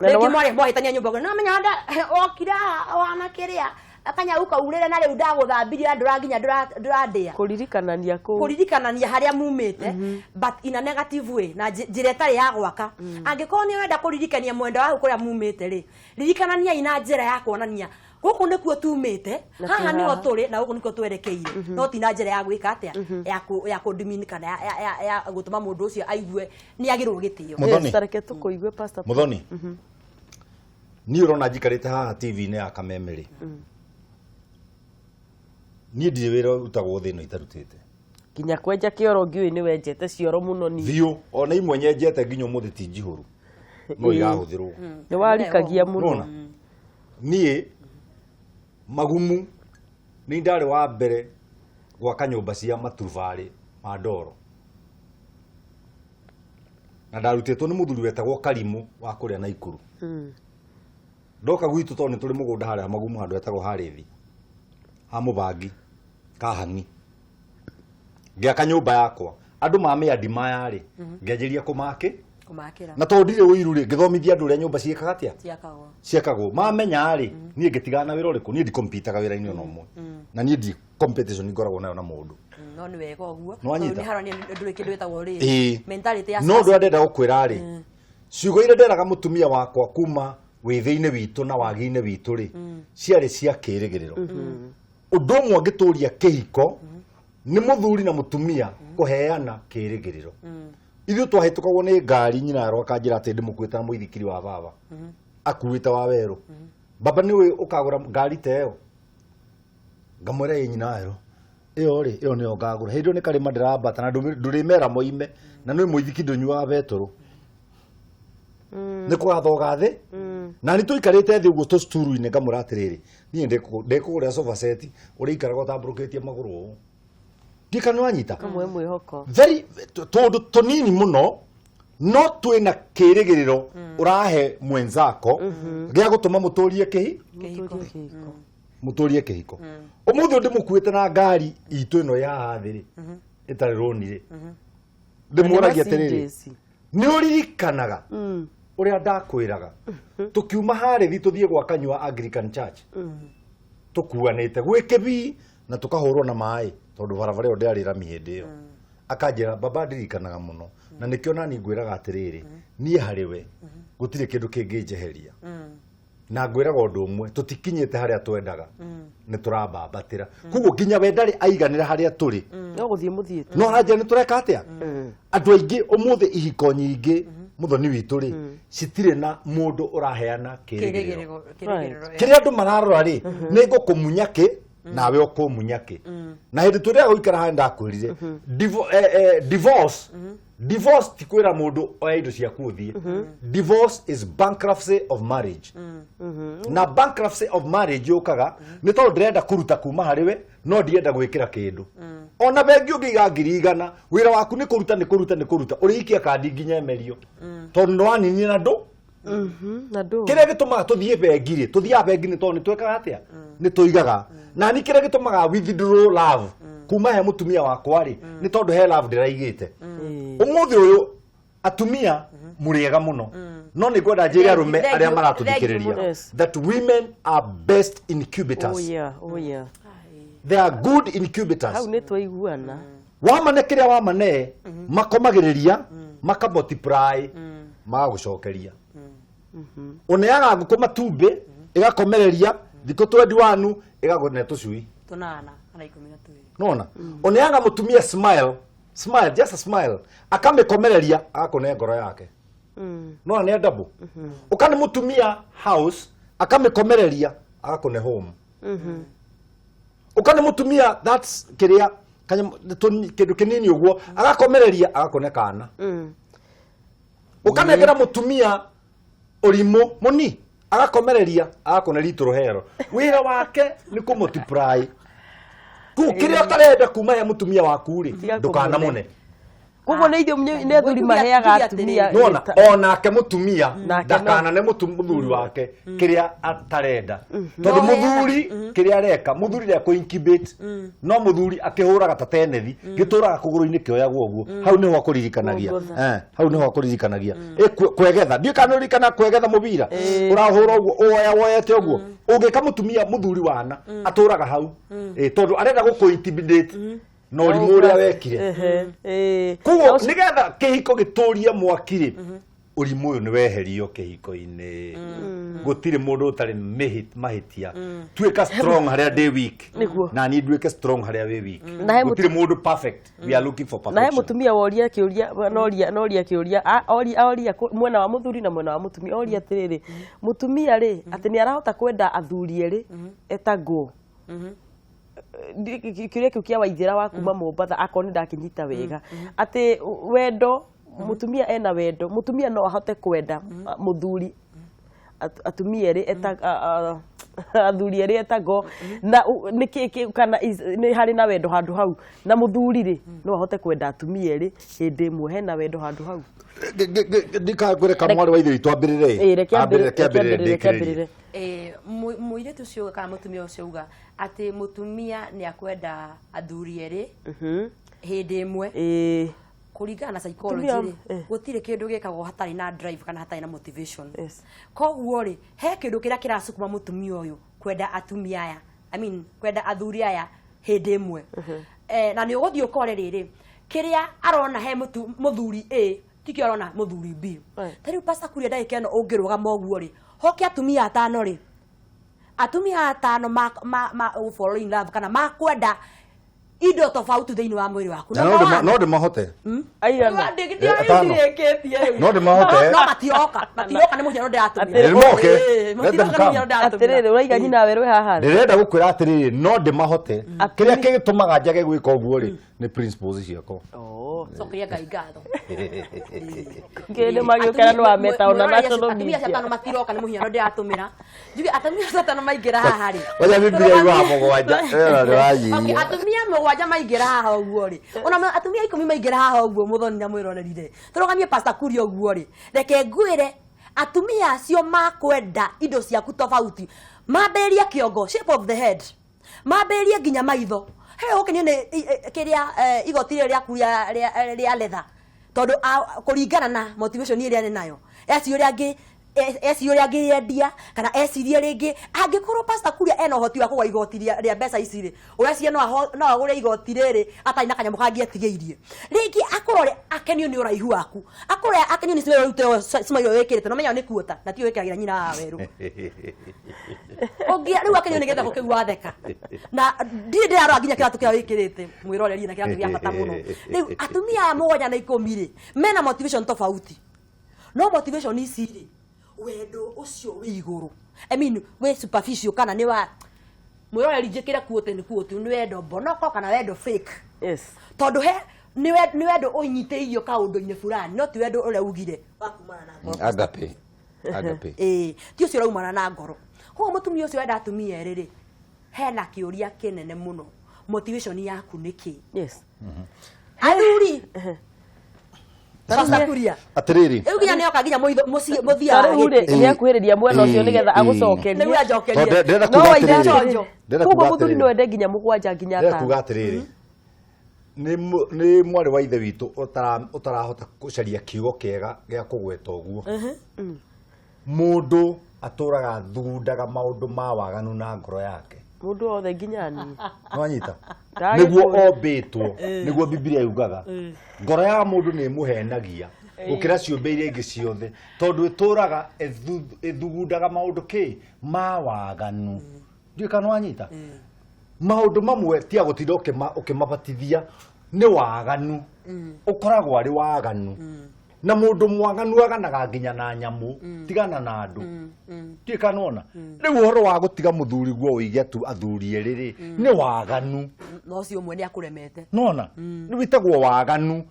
Speaker 1: Na
Speaker 3: rĩngĩ mwarĩ mwahĩtania nyũmba, no menya okire haha wana kĩrĩa kanyau kaurĩre, na rĩu ndagũthambirie ndũra nginya ndũrandĩa.
Speaker 1: Kũririkanania kũu.
Speaker 3: Kũririkanania harĩa mumĩte, but in a negative way, na njĩra ĩtarĩ ya gwaka. Angĩkorwo nĩ ũrenda kũririkania mwenda waku kũrĩa mumĩte rĩ, ririkananiai na njĩra ya kuonania gũkũ nĩkuo tumĩte,
Speaker 1: Na
Speaker 3: haha
Speaker 1: twĩ
Speaker 3: nĩho
Speaker 1: haha.
Speaker 3: tũrĩ na gũkũ nĩkuo twerekeire, no ti na njĩra ya gwĩka atĩa, ya kũdemean kana ya gũtũma mũndũ ũcio aigue nĩ agĩrwo gĩtĩo.
Speaker 2: Mũthoni.
Speaker 1: Yes, tareke tũkũigue Pastor.
Speaker 2: Muthoni, niĩ ũrona njikarĩte haha TV-inĩ ya Kameme rĩ, Niĩ ndirĩ wĩra ũrutagwo thĩ ĩno itarutĩte.
Speaker 1: Nginya kwenja kĩoro ngiũĩ nĩ wenjete cioro mũno niĩ.
Speaker 2: Biũ, ona imwe nyenjete nginya ũmũthĩ ti njihũru. No irahũthĩrwo.
Speaker 1: Nĩ warikagia mũno.
Speaker 2: Nona niĩ magumu nĩ ndarĩ wa mbere gwaka nyũmba cia maturubarĩ ma ndoro, na ndarutĩtwo nĩ mũthuri wetagwo Karimũ wa kũrĩa Naikuru. Ndoka gwitũ tondũ nĩ tũrĩ mũgũnda harĩa magumu handũ hetagwo Harĩthi ha mũbangi kahang'i, ngĩaka nyũmba yakwa andũ mamĩandi maya rĩ, ngĩanjĩria kũmakĩ
Speaker 3: Kũmakĩra.
Speaker 2: Na tondũ ndirĩ ũiru rĩ, ngĩthomithia andũ ũrĩa nyũmba ciĩkaga atĩa,
Speaker 3: Ciakagwo.
Speaker 2: Ciakagwo. Mamenya rĩ, niĩ ngĩtigana na wĩra ũrĩkũ, niĩ ndikompitaga wĩra-inĩ ona ũmwe, na niĩ ndi competition ngoragwo nayo na mũndũ.
Speaker 3: No nĩ wega ũguo.
Speaker 2: Nĩwanyita?
Speaker 3: Tondũ nĩ haronania ndũrĩ kĩndũ gĩtagwo rĩrĩ. Mentality ya
Speaker 2: No ũndũ ũrĩa ndĩrenda gũkwĩra rĩ, ciugo iria nderaga mũtumia wakwa kuma wĩthĩ-inĩ witũ na wagi-inĩ witũ rĩ, ciarĩ cia kĩrĩgĩrĩro. Ũndũ ũmwe ũngĩtũria kĩhiko nĩ mũthuri na mũtumia kũheana kĩrĩgĩrĩro. Ithuĩ twahĩtũkagwo nĩ ngari, nyina yarwo akanjĩra atĩ ndĩmũkuĩte na mũithikiri wa baba akuĩte wa werũ. Baba, nĩũĩ ũkagũra ngari ta ĩyo? Ngamwĩra ĩ, nyina werũ ĩyo rĩ, ĩyo nĩyo ngagũra. Hĩndĩ ĩyo nĩ karĩma ndĩrambata na ndũrĩmera moime na nĩ mũithiki ndũnyuaga betũrũ, nĩ kũgathoga thĩ. Na nĩ tũikarĩte thĩ ũguo tũcukuru-inĩ, ngamwĩra atĩrĩrĩ, niĩ ndĩkũgũrĩra sofa set ũrĩa ikaraga ũtambũrũkĩtie magũrũ ũũ. Ndikana wanyita?
Speaker 1: Kamwe mwĩhoko.
Speaker 2: Very tũndũ tũnini mũno no twĩna kĩrĩgĩrĩro ũrahe mwenzako gĩa gũtũma mũtũrie kĩhi
Speaker 3: Kĩhiko.
Speaker 1: Mũtũrie kĩhiko.
Speaker 2: Mũtũrie kĩhiko. Ũmũthĩ ũyũ ndĩmũkuĩte na ngari itũ ĩno ya haha thĩ rĩ, ĩtarĩ rũni rĩ, ndĩmũragia atĩrĩrĩ,
Speaker 1: Mercedes.
Speaker 2: Nĩ ũririkanaga ũrĩa ndakwĩraga tũkiuma harĩthi tũthiĩ gwa kanyua Anglican Church, tũkuanĩte gwĩ kĩbii na tũkahũrwo na maĩ tondũ barabara ĩyo ndĩarĩ rami hĩndĩ ĩyo? Akanjĩra, baba, ndirikanaga mũno, na nĩkĩo nani ngwĩraga atĩrĩrĩ, niĩ harĩ we gũtirĩ kĩndũ kĩngĩnjeheria, na ngwĩraga ũndũ ũmwe, tũtikinyĩte harĩa twendaga, nĩ tũrambambatĩra. Koguo nginya we ndarĩ aiganĩra harĩa tũrĩ.
Speaker 1: No gũthiĩ mũthiĩte.
Speaker 2: No aranjĩra nĩ tũreka atĩa. Andũ aingĩ ũmũthĩ, ihiko nyingĩ, mũthoni witũ rĩ, citirĩ na mũndũ ũraheana kĩrĩgĩrĩro.
Speaker 3: Kĩrĩgĩrĩro, kĩrĩgĩrĩro.
Speaker 2: Kĩrĩa andũ mararora rĩ, nĩ ngũkũmunya kĩ nawe ũkũmunya kĩ. Na hĩndĩ tũrĩa gũikara haha ndakwĩrire divorce, divorce ti kwĩra mũndũ oya indo ciaku ũthiĩ. Divorce is bankruptcy of marriage, na bankruptcy of marriage yũkaga nĩ tondũ ndĩrenda kũruta kuma harĩ we no ndienda gwĩkĩra kĩndũ. Ona bengi ũngĩiga 100,000, wĩra waku nĩ kũruta, nĩ kũruta, nĩ kũruta, ũrĩikia kandi nginya emerio tondũ nĩ waninire na ndũ
Speaker 1: Na ndũ
Speaker 2: kĩrĩa gĩtũmaga tũthiĩ bengi rĩ, tũthiaga bengi nĩ tondũ nĩ twĩkaga atĩa, nĩ tũigaga. Na ni kĩrĩa gĩtũmaga withdraw love kuma he mũtumia wakwa rĩ, nĩ tondũ he love ndĩraigĩte. Ũmũthĩ ũyũ atumia mũrĩega mũno, no nĩ ngwenda njĩre arũme
Speaker 3: Thank
Speaker 2: arĩa
Speaker 3: you,
Speaker 2: maratũthikĩrĩria
Speaker 3: thank you mũno.
Speaker 2: That women are best incubators.
Speaker 1: Oh yeah.
Speaker 2: They are good incubators.
Speaker 1: Hau nĩ twaiguana.
Speaker 2: Wamane kĩrĩa wamane, makomagĩrĩria, maka multiply, magagũcokeria. Ũneaga ngũkũ matumbĩ, ĩgakomereria thikũ 21, ĩgakũne tũcui
Speaker 3: 8 kana 12.
Speaker 2: Nona ũneaga mũtumia smile, smile, just a smile, akamĩkomereria, agakũne ngoro yake. Nona nĩ double. Ũkane mũtumia house, akamĩkomereria, agakũne home. Ũkane mũtumia that's kĩrĩa kĩndũ kĩnini ũguo, agakomereria, agakũne kana. Ũkanengera mũtumia ũrimũ mũni, agakomereria, agakũne ritũ rũhero. Wĩra wake nĩ kũ multiply. Kũu kĩrĩa ũtarenda kuma he mũtumia waku rĩ,
Speaker 1: Tiga
Speaker 2: ndũkanamũne.
Speaker 1: Koguo nĩ ithuĩ nĩ athuri maheaga atumia.
Speaker 2: Nona onake mũtumia
Speaker 1: Nake
Speaker 2: ndakanane mũthuri wake kĩrĩa atarenda, tondũ
Speaker 3: No
Speaker 2: mũthuri kĩrĩa areka, mũthuri ndekũ incubate, no mũthuri akĩhũraga ta tenethi gĩtũraga kũgũrũ-inĩ kĩoyagwo ũguo. Hau nĩho akũririkanagia.
Speaker 1: Kuongoza.
Speaker 2: Hau nĩho akũririkanagia. Kwegetha, ndiũ kana ũririkana kwegetha mũbira ũrahũra ũguo, ũwoya woyete ũguo. Ũngĩka mũtumia, mũthuri wana atũraga hau. Tondũ arenda gũkũ intimidate na ũrimũ ũrĩa wekire.
Speaker 1: Ehe, ĩĩ.
Speaker 2: Koguo nĩgetha kĩhiko gĩtũrie mwaki rĩ, ũrimũ ũyũ nĩ weherio kĩhiko-inĩ. Gũtirĩ mũndũ ũtarĩ mahĩtia. Tuĩka strong harĩa ndĩ weak,
Speaker 1: Nĩguo.
Speaker 2: na niĩ nduĩke strong harĩa wĩ weak.
Speaker 1: Na he
Speaker 2: Gũtirĩ mũndũ perfect, we are looking for
Speaker 1: Na he
Speaker 2: perfection.
Speaker 1: mũtumia woria kĩũria, noria kĩũria, oria mwena wa mũthuri na mwena wa mũtumia, oria atĩrĩrĩ, mũtumia rĩ, atĩ nĩ arahota kwenda athuri erĩ etagwo. Kĩũria kĩu kĩa Waithĩra wa kuma Mombatha, akorwo nĩ ndakinyita wega, atĩ wendo, mũtumia ena wendo, mũtumia no ahote kwenda mũthuri atumia erĩ eta athuri erĩ etagwo na nĩkĩ kana nĩ harĩ na wendo handũ hau, na mũthuri rĩ no ahote kwenda atumia erĩ hĩndĩ ĩmwe, hena wendo handũ hau?
Speaker 2: Ndikakwĩre mwarĩ wa ithe witũ ambĩrĩre.
Speaker 1: Ĩĩ, reke ambĩrĩre.
Speaker 2: Reke ambĩrĩre.
Speaker 1: Reke
Speaker 2: ndĩkĩrĩrie.
Speaker 1: ambĩrĩre.
Speaker 3: Mũirĩtu ũcio kana mũtumia ũcio uga atĩ mũtumia nĩ akwenda athuri erĩ hĩndĩ ĩmwe. Kũringana na psychology rĩ, gũtirĩ kĩndũ gĩkagwo hatarĩ na drive kana hatarĩ na motivation. Koguo rĩ, he kĩndũ kĩrĩa kĩracukuma mũtumia ũyũ kwenda atumia aya, I mean, kwenda athuri aya hĩndĩ ĩmwe. Na nĩ ũgũthiĩ ũkore rĩrĩ, kĩrĩa arona he mũthuri A tikĩo arona mũthuri B. Ta rĩu, Pastor Kuria, ndagĩka ĩno ũngĩrũgama ũguo rĩ, hoke atumia atano rĩ, atumia atano ma fall in love kana makwenda indo tofauti thĩinĩ wa mwĩrĩ waku.
Speaker 2: Na
Speaker 3: Number one,
Speaker 2: no ndĩmahote.
Speaker 1: Aigana?
Speaker 2: Atano.
Speaker 3: Ndĩrĩkĩtie.
Speaker 2: No ndĩmahote.
Speaker 3: No matiroka nĩ mũhiano ndĩratũmĩra.
Speaker 2: Nĩ moke.
Speaker 3: Ĩĩ,
Speaker 2: Let them
Speaker 3: matiroka nĩ
Speaker 2: come.
Speaker 3: mũhiano ndĩratũmĩra.
Speaker 1: Atĩrĩrĩ, ũraiga nyina werũ haha?
Speaker 2: Ndĩrenda gũkwĩra atĩrĩrĩ, no ndĩmahote. Kĩrĩa kĩgĩtũmaga njage gwĩka ũguo rĩ, nĩ principles ciakwa.
Speaker 1: Oh.
Speaker 3: Cokeria Ngai ngatho.
Speaker 1: Kĩrĩ magĩũkĩra nĩ wameta ona national
Speaker 3: Atumia acio
Speaker 1: media.
Speaker 3: atano matiroka nĩ mũhiano ndĩratũmĩra. Njuge atumia acio atano maingĩra haha rĩ,
Speaker 2: Waja Biblia yugaga mũgwanja ĩyo nĩ
Speaker 3: Okay,
Speaker 2: wanyiia.
Speaker 3: atumia mũgwanja maingĩra haha ũguo rĩ, ona atumia 10 maingĩra haha ũguo, mũthoni na mwĩroreri rĩ, tũrũgamie Pastor Kuria ũguo rĩ, reke ngwĩre, atumia acio makwenda indo ciaku tofauti, mambĩrĩrie kĩongo, shape of the head, mambĩrĩrie nginya maitho, he ũkenio nĩ kĩrĩa igoti rĩrĩ rĩaku rĩa leather, tondũ kũringana na motivation ĩrĩa nĩ nayo, eci ũrĩa angĩ eci ũrĩa angĩyendia kana ecirie rĩngĩ, angĩkorwo Pastor Kuria ena ũhoti wa kũgũra igoti rĩa mbeca ici rĩ, ũreciria no agũre igoti rĩrĩ atarĩ na kanyamũ kangĩ etigĩirie? Rĩngĩ akorwo akenio nĩ ũraihu waku, akorwo akenio nĩ smile, smile wĩkĩrĩte, no menya nĩ kuota na tiyo wĩkĩragĩra nyina wa werũ ũngĩ. Rĩu akenio nĩ gĩtheko kĩu watheka, na ndirĩ ndĩrarora nginya kĩratũ kĩrĩa wĩkĩrĩte, mwĩroreri, na kĩratũ gĩa bata mũno. Rĩu atumia aya mũgwanja na 10 rĩ, mena motivation tofauti, no motivation ici rĩ, wendo ũcio wĩ igũrũ, I mean, wĩ superficial kana nĩ wa mwĩroreri, njĩkĩre quote, nĩ quote, nĩ wendo mbonoko kana wendo fake. Tondũ he nĩ wendo ũnyitĩirio kaũndũ-inĩ fulani, no ti wendo ũrĩa ugire wa kumana na ngoro.
Speaker 2: Agape, agape.
Speaker 3: Ĩĩ, ti ũcio ũraumana na ngoro. Koguo mũtumia ũcio wenda atumia erĩ rĩ, hena kĩũria kĩnene mũno: motivation yaku nĩ kĩ? Athuri, Pastor Kuria,
Speaker 2: Atĩrĩrĩ,
Speaker 3: rĩu nginya nĩoka nginya mũciĩ mũthia
Speaker 1: Ta
Speaker 3: wa
Speaker 1: rĩu rĩ,
Speaker 3: gĩtĩ.
Speaker 1: nĩ akuhĩrĩria mwena ũcio nĩgetha agũcokerie.
Speaker 3: Nĩguo anjokerie.
Speaker 2: Tondũ ndĩrenda
Speaker 1: No
Speaker 2: kuga
Speaker 1: waitha
Speaker 2: atĩrĩrĩ,
Speaker 1: atĩrĩrĩ,
Speaker 2: ndĩrenda
Speaker 1: koguo
Speaker 2: kuga
Speaker 1: mũthuri
Speaker 2: atĩrĩrĩ.
Speaker 1: no ende nginya mũgwanja, nginya
Speaker 2: Ndĩrenda
Speaker 1: atano.
Speaker 2: kuga atĩrĩrĩ, nĩ mwarĩ wa ithe witũ ũtarahota gũcaria kiugo kĩega gĩa kũgweta ũguo. Mũndũ atũraga thugundaga maũndũ ma waganu na ngoro yake.
Speaker 1: Mũndũ wothe, nginya niĩ.
Speaker 2: Nwanyita?
Speaker 1: Ndagĩkũria.
Speaker 2: Nĩguo ombĩtwo, nĩguo Bibilia yugaga ngoro ya mũndũ nĩ ĩmũhenagia gũkĩra ciũmbe iria ingĩ ciothe, tondũ ĩtũraga ĩthugundaga maũndũ kĩ ma waganu. Ndiũĩ kana nwanyita. Maũndũ mamwe ti agũtinda ũkĩmabatithia, nĩ waganu, ũkoragwo arĩ waganu, na mũndũ mwaganu aganaga nginya na nyamũ, tigana na andũ. Ndiũĩ kana nona rĩu ũhoro wa gũtiga mũthuri guo ũige tu athuri erĩ rĩ, nĩ waganu.
Speaker 3: No ũcio ũmwe nĩ akũremete.
Speaker 2: Nona rĩu wĩtagwo waganu,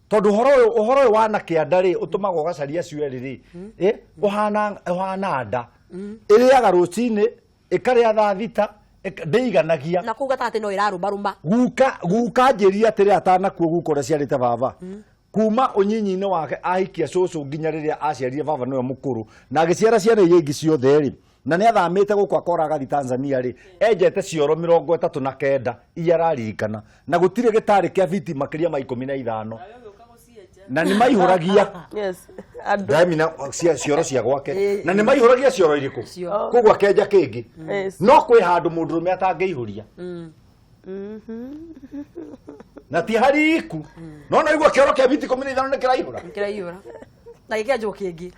Speaker 2: tondũ ũhoro ũyũ wa na kĩanda rĩ, ũtũmaga ũgacaria acio erĩ rĩ, ũhana nda ĩrĩaga rũcinĩ, ĩkarĩa thaa 6, ndĩiganagia.
Speaker 3: Na kũu gatagatĩ no ĩrarũmarũma.
Speaker 2: Guka njĩrire atĩrĩ, atanakuo, guka ũrĩa ciarĩte baba kuma ũnyinyi-inĩ wake, ahikia cũcũ nginya rĩrĩa aciarire baba, nĩwe mũkũrũ, na agĩciara ciana iria ingĩ ciothe rĩ, na nĩ athamĩte gũkũ akora agathi Tanzania rĩ, enjete cioro 39 iria araririkana, na gũtirĩ gĩtarĩ kĩa fiti makĩria ma 15, na nĩ maihũragia.
Speaker 1: Yes, andũ.
Speaker 2: Ndamina cioro cia gwake, na nĩ maihũragia cioro irĩkũ?
Speaker 3: Cioro.
Speaker 2: Koguo akenja kĩngĩ. No kwĩ handũ mũndũrũme atangĩihũria, na ti hariku, no naigua kĩoro kĩa fiti 15 nĩ kĩraihũra.
Speaker 3: Kĩraihũra na gĩkĩanjwo kĩngĩ.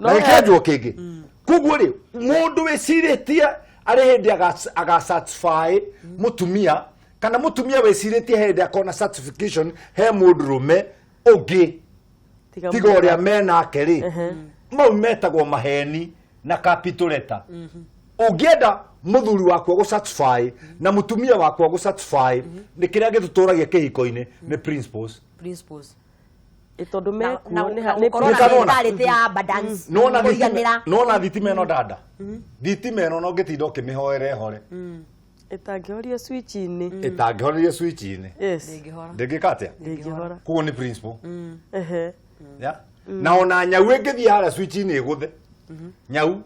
Speaker 2: Na gĩkĩanjwo kĩngĩ. Koguo rĩ, mũndũ wĩcirĩtie arĩ hĩndĩ aga satisfy mũtumia, kana mũtumia wĩcirĩtie hĩndĩ akona satisfaction he mũndũrũme ũngĩ tiga ũrĩa menake rĩ, mau metagwo maheni na capital letter. Ũngĩenda mũthuri waku agũ-satisfy na mũtumia waku agũ-satisfy, nĩ kĩrĩa gĩtũtũragia kĩhiko-inĩ nĩ principles.
Speaker 3: Principles.
Speaker 1: Ĩ tondũ
Speaker 3: Na-
Speaker 1: mekuo
Speaker 3: na
Speaker 1: nĩ
Speaker 3: na
Speaker 1: nĩ
Speaker 3: gũkorwo na
Speaker 2: Nĩkanona.
Speaker 3: mentality ya abundance.
Speaker 2: Nona
Speaker 3: Kũiganĩra.
Speaker 2: Nona thitima ĩno dada, thitima ĩno no ngĩtinda ũkĩmĩhoera ĩhore.
Speaker 1: Ĩtangĩhoria switch-inĩ.
Speaker 2: Ĩtangĩhoreria switch-inĩ.
Speaker 1: Yes.
Speaker 3: Ndĩngĩhora.
Speaker 2: Ndĩngĩka atĩa?
Speaker 1: Ndĩngĩhora.
Speaker 2: Koguo nĩ principle.
Speaker 1: Ehe.
Speaker 2: Yeah? Na ona nyau ĩngĩthiĩ harĩa switch-inĩ ĩgũthe nyau,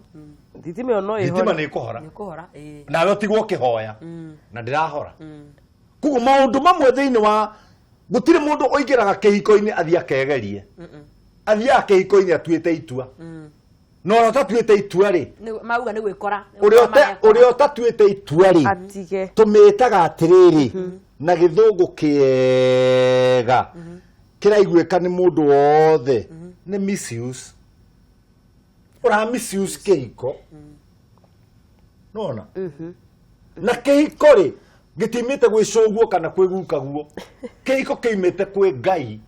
Speaker 1: Thitima ĩyo no
Speaker 2: thitima
Speaker 1: ĩhore.
Speaker 2: nĩ ĩkũhora.
Speaker 3: Nĩkũhora, ĩĩ.
Speaker 2: Nawe ũtigwo ũkĩhoya na ndĩrahora. Koguo maũndũ mamwe thĩinĩ wa gũtirĩ mũndũ ũingĩraga kĩhiko-inĩ athiĩ akegerie, athiaga kĩhiko-inĩ atuĩte itua, na ũrĩa ũtatuĩte itua rĩ,
Speaker 3: Mauga nĩ gwĩkora.
Speaker 2: ũrĩa ũrĩa ũtatuĩte itua rĩ,
Speaker 1: Atige.
Speaker 2: Tũmĩtaga atĩrĩrĩ na gĩthũngũ kĩega kĩraiguĩka nĩ mũndũ wothe, nĩ misuse. Ũra misuse kĩhiko nona na kĩhiko rĩ gĩtiumĩte gwĩ cũguo kana kwĩ gukaguo, kĩhiko kĩumĩte kwĩ Ngai.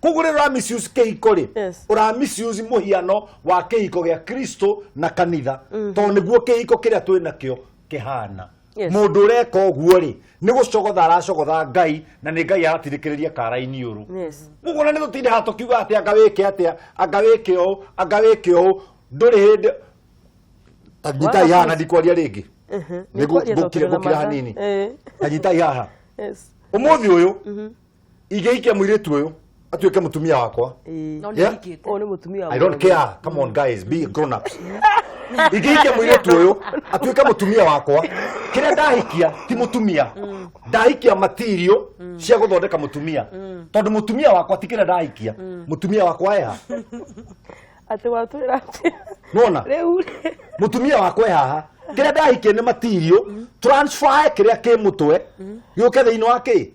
Speaker 2: Koguo rĩrĩa ũra misuse kĩhiko rĩ, ũra misuse mũhiano wa kĩhiko gĩa Kristo na kanitha, tondũ nĩguo kĩhiko kĩrĩa twĩ nakĩo kĩhana. Mũndũ ũreka ũguo rĩ, nĩ gũcogotha aracogotha Ngai, na nĩ Ngai aratindĩkĩrĩria kara-inĩ ũrũ. Ũguo na nĩ tũtinde haha tũkiuga atĩ anga wĩke atĩa, anga wĩke ũũ, anga wĩke ũũ, ndũrĩ hĩndĩ ta nyitai haha na ndikwaria rĩngĩ. Nĩ
Speaker 1: Nĩkwaria tondũ
Speaker 2: ngũkira
Speaker 1: twĩna
Speaker 2: ngũkira
Speaker 1: mathaa.
Speaker 2: hanini. Ta nyitai haha. Ũmũthĩ ũyũ ingĩhikia mũirĩtu ũyũ atuĩke mũtumia wakwa,
Speaker 3: No
Speaker 2: Yeah.
Speaker 3: nĩhikĩte.
Speaker 1: Ũyũ nĩ mũtumia wa
Speaker 2: I don't
Speaker 1: mũrũme.
Speaker 2: care. Come on guys, be grown ups. Ingĩhikia mũirĩtu ũyũ atuĩke mũtumia wakwa, kĩrĩa ndahikia ti mũtumia, ndahikia material cia gũthondeka mũtumia, tondũ mũtumia wakwa ti kĩrĩa ndahikia, mũtumia wakwa eha.
Speaker 1: Atĩ watwĩra atĩ
Speaker 2: Nona
Speaker 1: rĩu rĩ,
Speaker 2: mũtumia wakwa e haha, kĩrĩa ndahikia nĩ material, transfer kĩrĩa kĩ mũtwe gĩũke thĩinĩ wa kĩ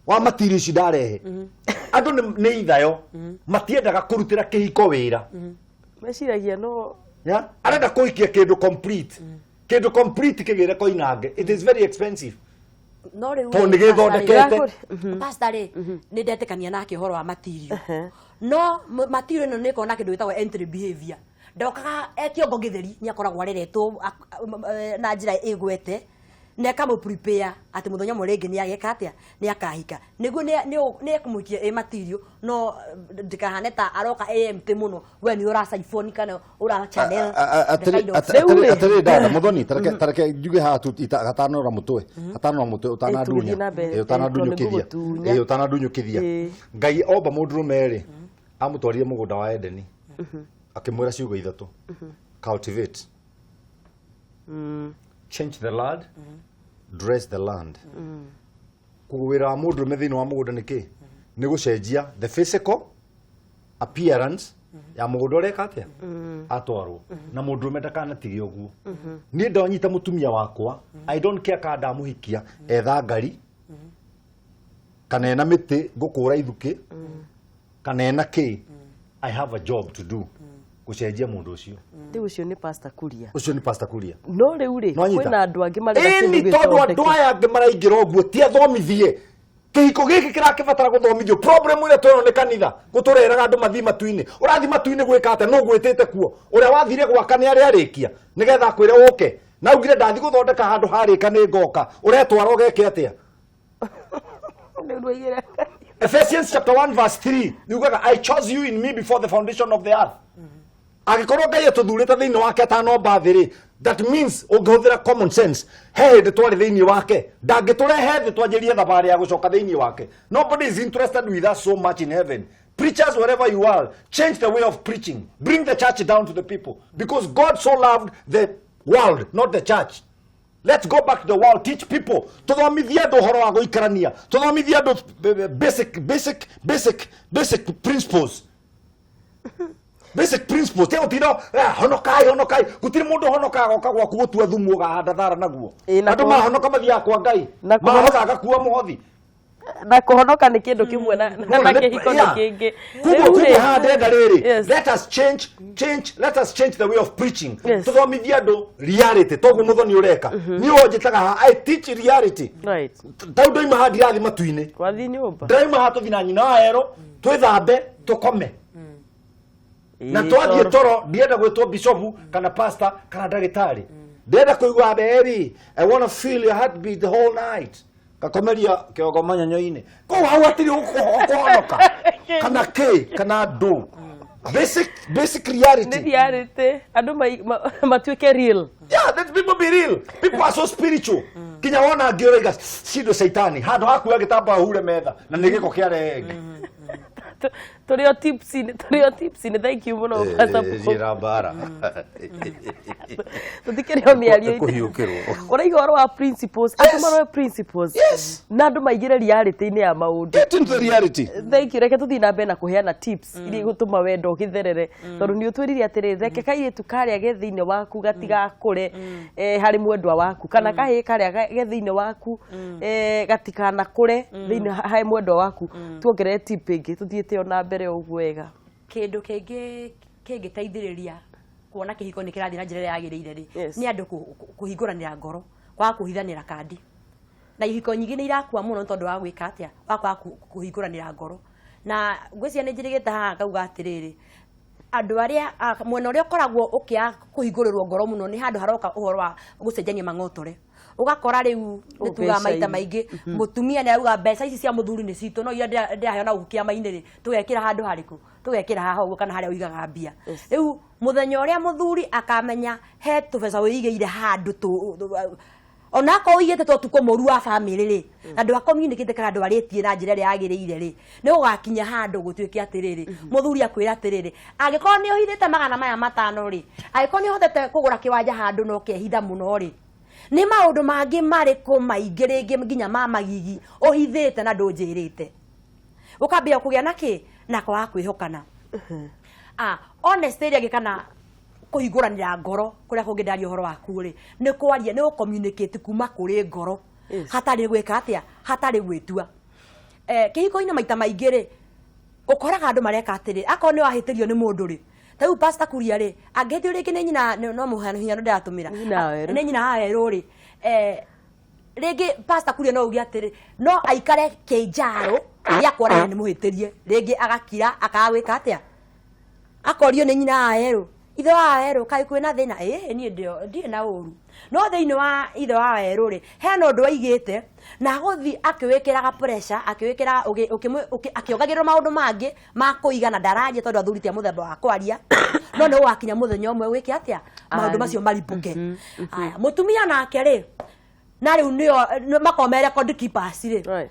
Speaker 2: wa material ici ndarehe. Andũ nĩ ithayo, matiendaga kũrutĩra kĩhiko wĩra.
Speaker 1: Meciragia no
Speaker 2: Yeah? Arenda kũhikia kĩndũ complete, kĩndũ complete kĩgĩre koinange, it is very expensive.
Speaker 3: No rĩu
Speaker 2: Tondũ nĩ gĩthondekete.
Speaker 3: Pastor rĩ, nĩ ndetĩkania nake ũhoro wa material, no material ĩno nĩ ĩkoragwo na kĩndũ gĩtagwo entry behavior. Ndokaga e kĩongo gĩtheri, nĩ akoragwo areretwo na njĩra ĩgwete na ĩkamũ prepare atĩ mũthenya ũmwe rĩngĩ nĩ ageka atĩa, nĩ akahika, nĩguo nĩ ekũmũhikia ĩ material, no ndĩkahane ta aroka ĩ empty mũno, we nĩ ũra siphon kana ũra channel the kind of-
Speaker 1: Rĩu rĩ-
Speaker 2: Atĩrĩ dada Mũthoni, tareke njuge haha tu gatanora mũtwe, gatanora mũtwe ũtanadunya.
Speaker 1: Tũgĩthiĩ na mbere.
Speaker 2: Ĩ, ũtanadunyũkithia.
Speaker 1: Tondũ nĩngũgũtunya.
Speaker 2: Ĩ, ũtanadunyũkithia. Ngai omba mũndũrũme rĩ, amũtwarire mũgũnda wa Edeni, akĩmwĩra ciugo ithatũ: cultivate, change the land, dress the land. Koguo wĩra wa mũndũrũme thĩinĩ wa mũgũnda nĩ kĩ? Nĩ gũcenjia the physical appearance ya mũgũnda ũreka atĩa atwarwo, na mũndũrũme ndakanatige ũguo. Niĩ ndanyita mũtumia wakwa, I don't care kana ndamũhikia etha ngari kana ena mĩtĩ ngũkũra ithukĩ kana ena kĩ, I have a job to do gũcenjia mũndũ ũcio.
Speaker 1: Rĩu ũcio nĩ Pastor Kuria.
Speaker 2: Ũcio nĩ Pastor Kuria.
Speaker 1: No rĩu rĩ,
Speaker 2: Nĩwanyita?
Speaker 1: kwĩna andũ angĩ marenda
Speaker 2: Ĩni
Speaker 1: kĩndũ
Speaker 2: tondũ andũ
Speaker 1: gĩthondeke.
Speaker 2: aya angĩ maraingĩra ũguo ti athomithie, kĩhiko gĩkĩ kĩrakĩbatara gũthomithio. Problem ĩrĩa twĩnayo nĩ kanitha gũtũreraga andũ mathiĩ matu-inĩ. Ũrathiĩ matu-inĩ gwĩka atĩa? No gwĩtĩte kuo ũrĩa wathire gwaka nĩ arĩa arĩkia nĩgetha akwĩre ũke na augire ndathi gũthondeka handũ harĩka nĩ ngoka, ũretwara ũgeke atĩa?
Speaker 1: Rĩu nĩwaigĩra.
Speaker 2: Ephesians chapter 1 verse 3 yugaga, "I chose you in me before the foundation of the earth." Angĩkorwo Ngai atũthurĩte thĩinĩ wake atanomba thĩ rĩ, that means ũngĩhũthĩra common sense, he hĩndĩ twarĩ thĩinĩ wake, ndangĩtũrehe thĩ twanjĩrie thabarĩ ya gũcoka thĩinĩ wake. Nobody is interested with us so much in heaven. Preachers, wherever you are, change the way of preaching. Bring the church down to the people, because God so loved the world, not the church. Let's go back to the world, teach people, tuthomithie andũ ũhoro wa gũikarania, tuthomithie andũ basic basic basic basic principles, basic principles. Tiga gũtinda "Honokai, honokai." Gũtirĩ mũndũ honokaga goka gwaku gũtua thumu ũgahanda thara naguo.
Speaker 1: Ĩ, na
Speaker 2: Andũ mahonoka mathiaga kwa Ngai,
Speaker 1: Na
Speaker 2: mahotha agakua mũhothi.
Speaker 1: Na kũhonoka nĩ kĩndũ kĩmwe na kĩhiko nĩ kĩngĩ.
Speaker 2: Koguo
Speaker 1: Rĩu rĩ-
Speaker 2: koguo haha ndĩrenda rĩrĩ, let us change change let us change the way of preaching. Tuthomithie andũ reality, toguo Mũthoni ũreka. Niĩ wonjĩtaga haha, I teach reality. Tau ndoima haha ndirathi matu-inĩ.
Speaker 1: Wathiĩ nyũmba.
Speaker 2: Ndĩraima haha tũthi na nyina wa ero twĩthambe tũkome. Na twathiĩ toro, ndienda gwĩtwo bishopu kana pastor kana ndagĩtarĩ. Ndĩrenda kũigua, "Baby, I wanna feel your heartbeat the whole night." Gakomeria kĩongo manyonyo-inĩ kũu hau, hatirĩ ũkũhonoka kana kĩ kana ndũ. Basic, basic reality.
Speaker 1: Nĩ reality, andũ matuĩke real.
Speaker 2: Yeah, let people be real. People are so spiritual. Kinya wona ngĩũraiga cindo caitani handũ hakuoya gĩtambaya hure metha na nĩ gĩko kĩa renge.
Speaker 1: Tũrĩ o tips-inĩ, tũrĩ o tips-inĩ. Thank you mũno, Pastor Paul.
Speaker 2: Njĩra mbara.
Speaker 1: Tũtikĩrĩ o mĩario.
Speaker 2: Kũhiũkĩrwo.
Speaker 1: Ũraiga ũhoro wa principles, andũ maroe principles na andũ maigĩre reality-inĩ ya maũndũ.
Speaker 2: Get into the reality.
Speaker 1: Thank you. Reke tũthiĩ na mbere na kũheana tips iria igũtũma wendo ũgĩtherere, tondũ nĩ ũtwĩrire atĩrĩrĩ, reke kairĩtu karĩa ge thĩinĩ waku gatigakũre harĩ mwendwa waku, kana kahĩĩ karĩa ge thĩinĩ waku gatikanakũre thĩinĩ harĩ mwendwa waku. Tuongerere tip ĩngĩ, tũthiĩte o na mbere o ũguo wega.
Speaker 3: Kĩndũ kĩngĩ kĩngĩteithĩrĩria kuona kĩhiko nĩ kĩrathiĩ na njĩra ĩrĩa yagĩrĩire rĩ, nĩ andũ kũhingũranĩra ngoro, kwaga kũhithanĩra kandi. Na ihiko nyingĩ nĩ irakua mũno nĩ tondũ wa gwĩka atĩa, wa kwaga kũhingũranĩra ngoro. Na ngwĩciria nĩ njĩrĩgĩte haha ngauga atĩrĩrĩ, andũ arĩa mwena ũrĩa ũkoragwo ũkĩaga kũhingũrĩrwo ngoro mũno nĩ handũ haroka ũhoro wa gũcenjania mang'otore. Ũgakora rĩu nĩ tugaga maita
Speaker 1: Mbeca-inĩ.
Speaker 3: maingĩ mũtumia nĩ arauga mbeca ici cia mũthuri nĩ citũ, no iria ndĩraheo na gũkũ kĩama-inĩ rĩ, tũgekĩra handũ harĩkũ, tũgekĩra haha ũguo kana harĩa ũigaga mbia. Rĩu mũthenya ũrĩa mũthuri akamenya he tũbeca wĩigĩire handũ tũ onakorwo ũigĩte to tukũ mũru wa bamĩrĩ rĩ, na ndwa communicate kana ndwarĩtie na njĩra ĩrĩa yagĩrĩire rĩ, nĩ gũgakinya handũ gũtuĩke atĩrĩrĩ, mũthuri akwĩra atĩrĩrĩ, angĩkorwo nĩ ũhithĩte 500 rĩ, angĩkorwo nĩ ũhotete kũgũra kĩwanja handũ na ũkehitha mũno rĩ, nĩ maũndũ mangĩ marĩkũ maingĩ rĩngĩ nginya ma magigi ũhithĩte na ndũnjĩrĩte? Ũkambia kũgĩa na kĩ na kwaga kwĩhokana. Honesty ĩrĩa ĩngĩ kana kũhingũranĩra ngoro kũrĩa kũngĩ ndaria ũhoro waku rĩ, nĩ kwaria, nĩ gũ-communicate kuma kũrĩ ngoro hatarĩ gwĩka atĩa, hatarĩ gwĩtua. Kĩhiko-inĩ maita maingĩ rĩ, ũkoraga andũ mareka atĩrĩ, akorwo nĩ wahĩtĩrio nĩ mũndũ rĩ, ta rĩu Pastor Kuria rĩ, angĩhĩtio rĩngĩ nĩ nyina no mũhiano ndĩratũmĩra.
Speaker 1: Nyina wa werũ.
Speaker 3: Nĩ nyina wa werũ rĩ, rĩngĩ Pastor Kuria no uge atĩrĩ, no aikare kĩnjaro gĩa kuona nĩ mũhĩtĩrie, rĩngĩ agakira, akaga gwĩka atĩa, akorio nĩ nyina wa werũ, "Ithe wa werũ, kaĩ kwĩna thĩna?" "Ĩĩ, niĩ ndirĩ na ũru." No thĩinĩ wa ithe wa werũ rĩ, hena ũndũ aigĩte na agũthi akĩwĩkĩraga pressure, akĩwĩkĩraga akĩongagĩrĩra maũndũ mangĩ ma kũiga na ndararia, tondũ athuri ti a mũthemba wa kwaria. No nĩ gũgakinya mũthenya ũmwe gwĩke atĩa, maũndũ macio maribũke. Aya, mũtumia nake rĩ, na rĩu nĩo makorwo me record keepers rĩ,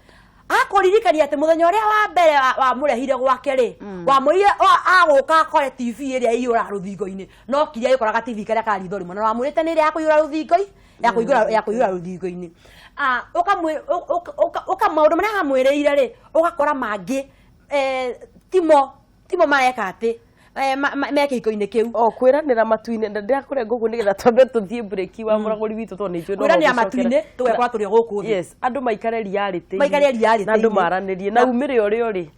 Speaker 3: akũririkania atĩ mũthenya ũrĩa wa mbere wamũrehire gwake rĩ, wamwĩrire agũka akore TV ĩrĩa ĩiyũraga rũthingo-inĩ, no kiria ĩkoraga TV karĩa ka ritho rĩmwe, na wamwĩrĩte nĩ ĩrĩa ya kũiyũra rũthingo-inĩ, ya kũiyũra rũthingo-inĩ. Ũka maũndũ marĩa wamwĩrĩire rĩ, ũgakora mangĩ timo mareka atĩ me kĩhiko-inĩ kĩu.
Speaker 1: O kwĩranĩra matu-inĩ, na ndĩrakũrenga ũguo nĩgetha twambe tũthiĩ break wa mũragũri witũ, tondũ nĩ njũĩ no
Speaker 3: Kwĩranĩra
Speaker 1: gũgũcokera.
Speaker 3: matu-inĩ, tũgekora tũrĩ o gũkũ thĩ.
Speaker 1: Yes, andũ maikare reality.
Speaker 3: Maikare reality-inĩ.
Speaker 1: Na andũ maranĩrie na umĩre ũrĩa ũrĩ.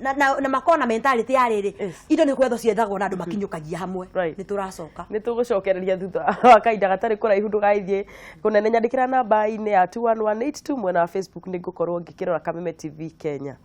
Speaker 3: Na makorwo na mentality ya rĩrĩ, indo nĩ gwethwo ciethagwo na andũ makinyũkagia hamwe. Nĩ tũracoka.
Speaker 1: Nĩ tũgũcokereria thutha wa kahinda gatarĩ kũraihu. Ndũgagĩthiĩ kũnene, nyandĩkĩra namba-inĩ ya 21182 mwena wa Facebook, nĩ ngũkorwo ngĩkĩrora Kameme TV Kenya.